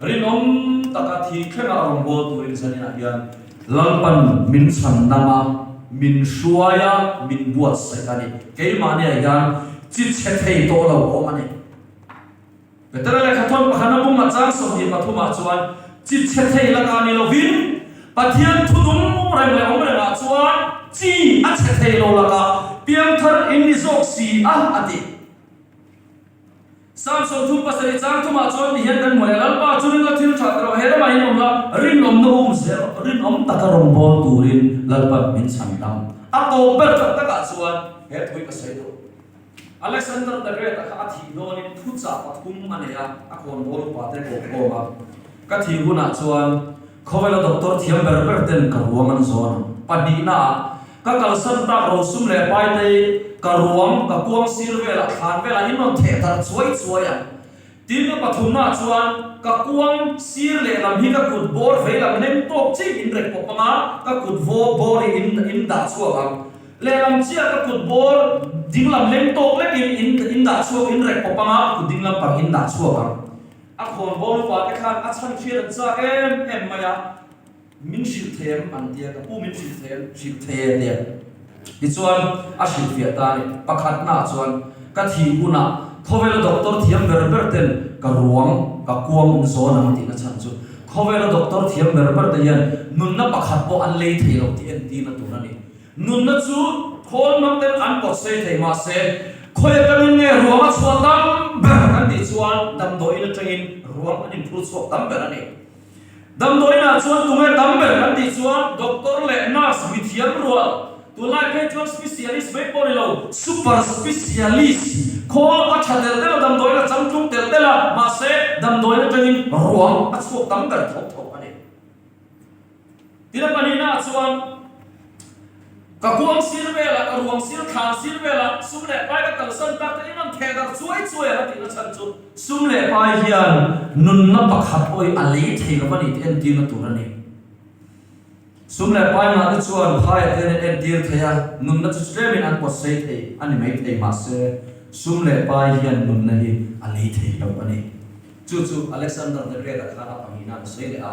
Rinawm taka thi thlenga a rawngbâwl turin zaninah hian Lalpan min chhandam a, min hruai a, min buatsaih a ni. Keimahniah hian chi chhe thei tawh lo a awm a ni. Petera lehkhathawn pakhatna bung a chang 23 ah chuan chi chhe thei lakah ni lovin Pathian thudum reng leh awm rengah chuan chi a chhe thei lo lakah piangthar in ni zawk si a, a ti. Psalm 37 chang thumah chuan ti hian kan hmu leh, Lalpa chu rinna thil tha ta lo, he ramah hian awm la, rinawmna um zel rawh, rinawm taka rawngbâwl turin Lalpa'n min chhan dam. A tawp ber tak takah chuan he thu hi ka sawi duh. Alexander the Great-a kha a thih dawnin thuchah pathum a nei a, a khawnbawl upate pawh khawm a. Ka thih hunah chuan khawvela doctor thiam ber ber ten ka ruang an zawn ang. Pahnihnaah, ka kalsan tak rosum leh paitei ka ruang ka kuang sir velah thlan velah in rawn theh darh chuai chuai ang. Tin, a pathumnaah chuan ka kuang sir lehlam hi ka kut bawr veilam leng tawk chiah in rek pawp ang a, ka kut vaw bawr hi in in dah chhuak ang. Lehlam chiah ka kut bawr dinglam leng tawk lekin in in dah chhuak in rek pawp ang a, ka kut dinglam pang in dah chhuak ang. A khawn bawr upa te khan a chhan hriat an chak em em mai a, min hrilh thei em an tia, ka pu min hrilh thei em, hrilh thei e tia. Tichuan a hrilhfiah ta a ni. Pakhatnaah chuan ka thih hunah khawvela doctor thiam ber ber ten ka ruang ka kuang an zawn ang tihna chhan chu khawvela doctor thiam ber ber te hian nunna pakhat pawh an lei thei lo tih entirna tur a ni. Nunna chu khawl hmang ten an pawt sei thei mahse khawi atangin nge ruang a chhuah tam ber kan tih chuan damdawiin atangin ruang an inphur chhuak tam ber a ni. Damdawiinah chuan tunge tam ber kan tih chuan doctor leh nurse mithiam rual, tunlai phei chuan specialist mai pawh ni lo, super specialist khawl a tha telh telh a, damdawiin a changtlung telh telh a, mahse damdawiin atangin ruang a chhuak tam ber thawk thawk a ni. Tin a pahnihnaah chuan ka kuang sir velah, ka ruang sir, thlan sir velah sum leh pai ka kalsan tak te in rawn theh darh chuai chuai ang a tihna chhan chu sum leh pai hian nunna pakhat pawh hi a lei thei lo a ni tih entirna tur a ni. Sum leh pai ngah te chuan phaiah te hian an entir thei a, nunna chu tlemin an pawt sei thei a ni mai thei mahse sum leh pai hian nunna hi a lei thei lo a ni. Chu chu Alexander the Great-a khan a pahnihna an sawi leh a.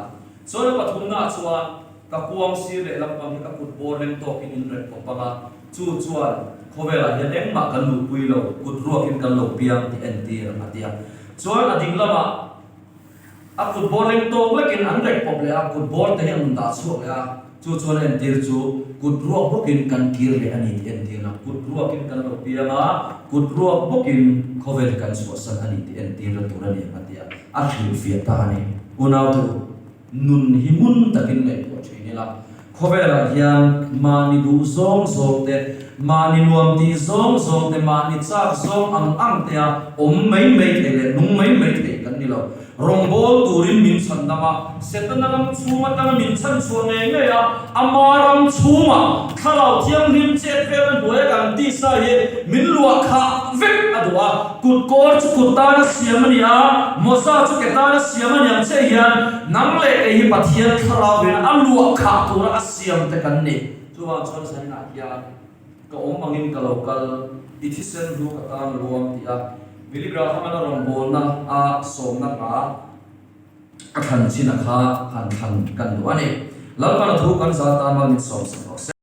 Chuan a pathumnaah chuan ka kuang sir leh lampang hi ka kut bawr leng tawkin in rek pawp ang a, chu chuan khawvelah hian engmah kan luhpui lo, kut ruakin kan lo piang tih entir a ti a. Chuan a ding lamah a kut bawr leng tawk lekin an rek pawp leh a, kut bawr te hi an rawn dah chhuak leh a, chu chuan a entir chu kut ruak bawkin kan kir leh a ni tih entirna, kut ruakin kan lo piang a, kut ruak bawkin khawvel hi kan chhuahsan a ni tih entirna tur a ni ang a ti a, a hrilhfiah ta a ni. Unaute u, nun hi ngun takin ngaihtuah thin ila, khawvelah hian mahni duh zawng zawng te, mahni nuam tih zawng zawng te, mahni chak zawng ang ang tea awm mai mai thei leh nung mai mai thei kan ni lo. Rawngbâwl turin min chhan dam a, Setana ram chhung atanga min chhan chhuah ngei ngei a, ama ram chhungah Thlarau Thianghlim chet vel a hnuaia kan tisa hi min luah khah vek a duh a. Kut kawr chu kut tana siam a ni a, mawza chu ke tana siam a ni ang chiah hian nang leh kei hi Pathian Thlarauin a luah khah tura a siam te kan ni. Chuvang chuan zaninah hian ka awm angin ka lo kal, i thisen hlu ka tan a luang tih a Billy Graham-an a rawngbawlna a sawmna hla a thlan chin a kha han thlan kan duh a ni. Lalpan a thu kan za tan mal min sawmsak rawh se.